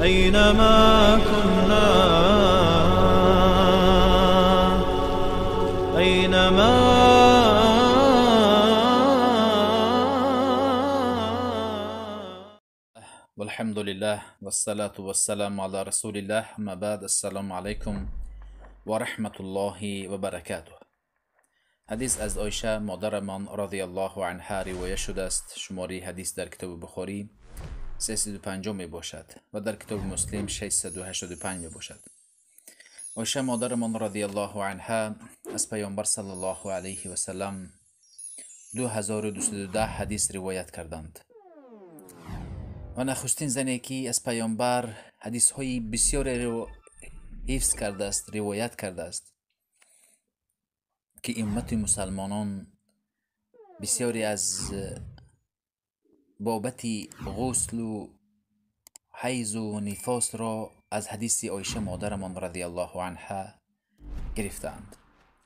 أينما كنا، أينما والحمد لله والصلاة والسلام على رسول الله، اما بعد. السلام علیکم و رحمت الله و برکاته. حدیث از عایشه مادرمان رضی الله عنها روایت شده است. شماره حدیث در کتاب بخاری 350 می باشد و در کتاب مسلم 685 می باشد. عایشه مادرمان رضی الله عنها از پیامبر صلی الله علیه و سلم 2210 حدیث روایت کردند و نخستین زنی که از پیامبر حدیث های بسیاری رو حفظ کرده است، روایت کرده است که امت مسلمانان بسیاری از بابت غسل و حیض و نفاس را از حدیث عایشه مادرمان رضی الله عنها گرفتند.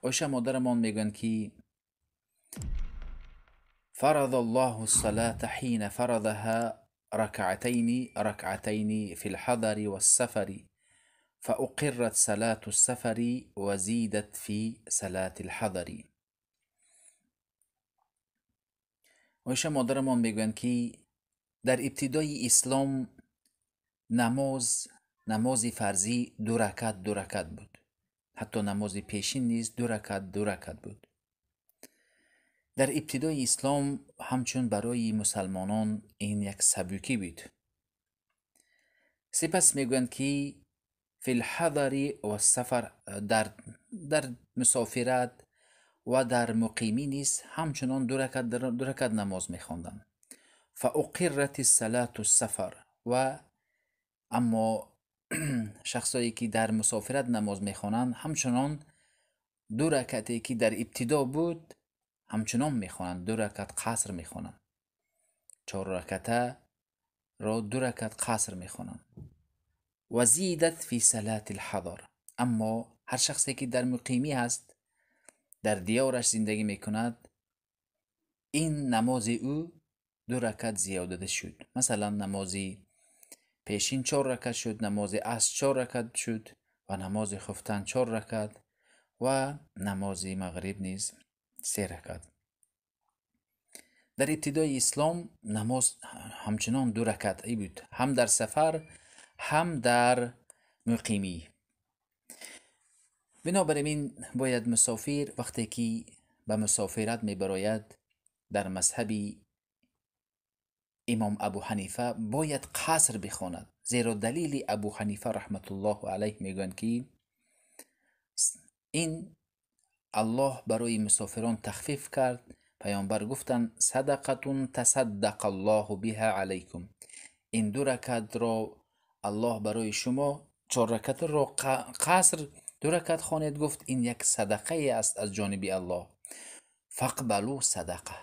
عایشه مادرمان میگویند که فرض الله الصلاة حين فرضها ركعتين ركعتين في الحضر والسفر، فأقرت صلاة السفر وزيدت في صلاة الحضر. عایشه مادرمان میگویند که در ابتدای اسلام نماز فرضی دو رکعت دو رکعت بود، حتی نماز پیشین نیز دو رکعت دو رکعت بود. در ابتدای اسلام همچون برای مسلمانان این یک سبکی بود. سپس میگویند که فی الحضر و السفر، در مسافرت و در مقیمی نیز همچنان دو رکعت نماز میخواندند. فاقرت الصلاة السفر، و اما شخصایی که در مسافرت نماز میخوانند همچنان دو رکعتی که در ابتدا بود همچنان میخوانند، دو رکعت قصر میخوانند، 4 رکعت را دو رکعت قصر میخوانند. و زیدت فی صلاة الحضر، اما هر شخصی که در مقیمی هست، در دیارش زندگی میکند، این نماز او دو رکعت زیاده شد. مثلا نماز پیشین 4 رکعت شد، نماز عصر 4 رکعت شد و نماز خفتن 4 رکعت و نماز مغرب نیز 3 رکعت. در ابتدای اسلام نماز همچنان دو رکعت ای بود، هم در سفر هم در مقیمی. بنابراین باید مسافر وقتی که به مسافرت میبراید در مذهب امام ابو حنیفه باید قصر بخواند، زیرا دلیل ابو حنیفه رحمت الله علیه میگویند که این الله برای مسافران تخفیف کرد. پیامبر گفتند صدقه تصدق الله بها علیکم، این دو رکعت را الله برای شما، 4 رکعت را قصر دو رکعت خوانید، گفت این یک صدقه است از جانب الله. فقبلوا صدقه،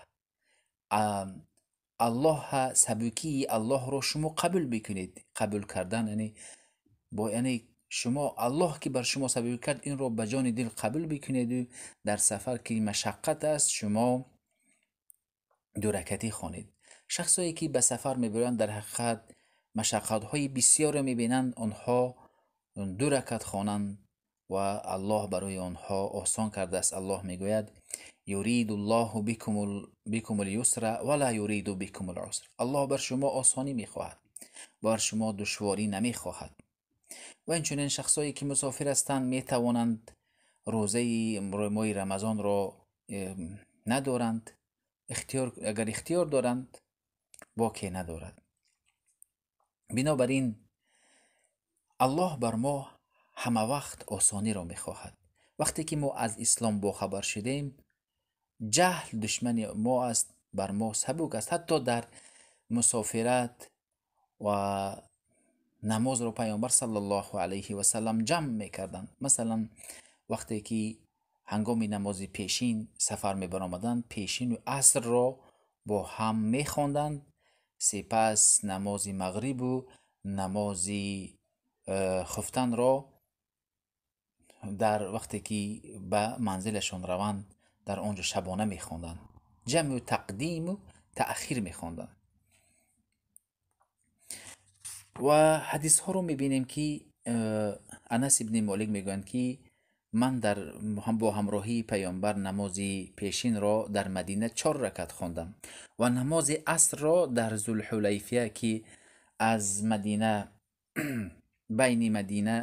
الله سبکی الله را شما قبول بکنید. قبول کردن یعنی با یعنی شما الله که بر شما سبکی کرد این را به جان دل قبول بکنید و در سفر که مشقت است شما دو رکعتی خوانید. شخصایی که به سفر میبرند در حقیقت مشقت های بسیار را میبینند، آنها دو رکعت خوانند و الله برای آنها آسان کرده است. الله میگوید یرید الله بكم اليسر ولا یرید بكم العسر، الله بر شما آسانی میخواهد، بر شما دشواری نمیخواهد. و اینچنین شخصایی که مسافر هستند میتوانند روزه ماه رمضان را ندارند، اگر اختیار دارند باکی ندارد. بنابراین الله بر ما همه وقت آسانی را میخواهد. وقتی که ما از اسلام باخبر شدیم، جهل دشمن ما است، بر ما سبک است. حتی در مسافرت و نماز را پیامبر صلی الله علیه و سلم جمع میکردند. مثلا وقتی که هنگام نماز پیشین سفر میبرآمدند، پیشین و عصر را با هم میخواندند، سپس نماز مغرب و نماز خفتن را در وقتی که به منزلشان روند در آنجا شبانه میخواندند، جمع و تقدیم و تأخیر میخواندند. Ва ҳадисҳоро мебинем, ки Анас ибни Молик мегӯянд, ки ман дар бо ҳамроҳии Паёмбар намози пешинро дар Мадина 4 ракат хондам ва намози асрро дар Зулҳулайфия, ки аз Мадина байни Мадина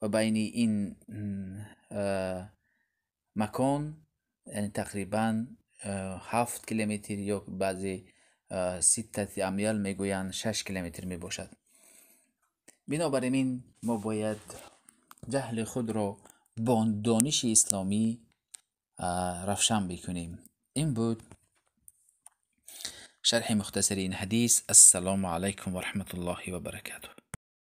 ва байни ин макон, яъне тақрибан 7 километр ё баъзе 6 амял мегӯянд 6 километр мебошад. Бинобар ин мо бояд ҷаҳли худро бо дониши исломӣ равшан бикунем. Ин буд шарҳи мухтасари ин ҳадис. Ассалому алайкум ва раҳматуллоҳи ва баракатуҳ.